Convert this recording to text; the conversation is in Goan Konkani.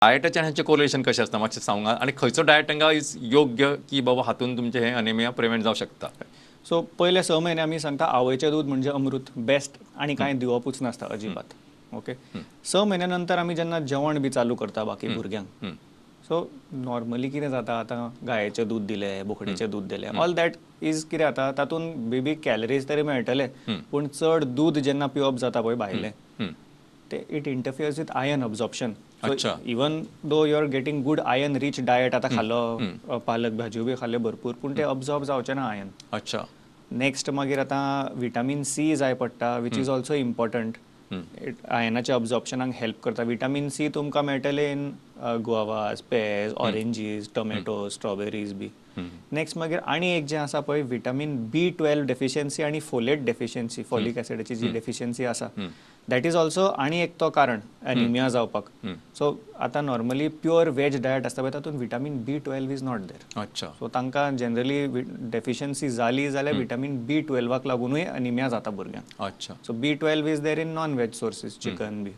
डायटाचें हांचें कोरिलेशन कशें आसता मातशें सांगा आनी खंयचो डायट तांकां is योग्य की बाबा हातून तुमचें हें अनिमिया प्रिवेंट जावं शकता? सो पयले 6 म्हयने आमी सांगता आवयचें दूद म्हणजे अमृत, बेस्ट, आनी कांय दिवपूच नासता अजिबात. ओके, 6 म्हयन्या नंतर आमी जेन्ना जेवण बी चालू करता बाकी भुरग्यांक, सो नॉर्मली कितें जाता, आतां गायेचें दूद दिलें, बोकडेचें दूद दिलें, ऑल that is कितें जाता, तातूंत बेबी कॅलरीज तरी मेळटले, पूण चड दूद जेन्ना पिवप जाता पळय भायलें, ते it interferes with iron absorption. Even though you are getting good iron rich diet, आतां खालो पालक भाजयो बी खाल्यो भरपूर, पूण ते अब्जॉर्ब जावचें ना आयर्न. अच्छा. नेक्स्ट मागीर आतां विटामीन सी जाय पडटा, which is also important, आयनाच्या अब्जॉर्प्शनाक हेल्प करता. विटामीन सी तुमकां मेळटले in guavas, pears, oranges, tomato, strawberries B. Next मागीर आनी एक जें आसा पळय, विटामीन B12 deficiency आनी फोलेट डेफिशियन्सी, फॉलिक एसिडाची जी डेफिशियन्सी आसा, that is also आनी एक तो कारण एनिमिया जावपाक. सो आतां नॉर्मली प्युअर वेज डायट आसता पळय, तातूंत vitamin B12 is not there. अच्छा. सो तांकां जनरली डेफिशियन्सी जाली जाल्यार विटामीन B12 लागुनूय अनिमिया जाता भुरग्यांक. अच्छा. So B12 is there in non veg sources, chicken B.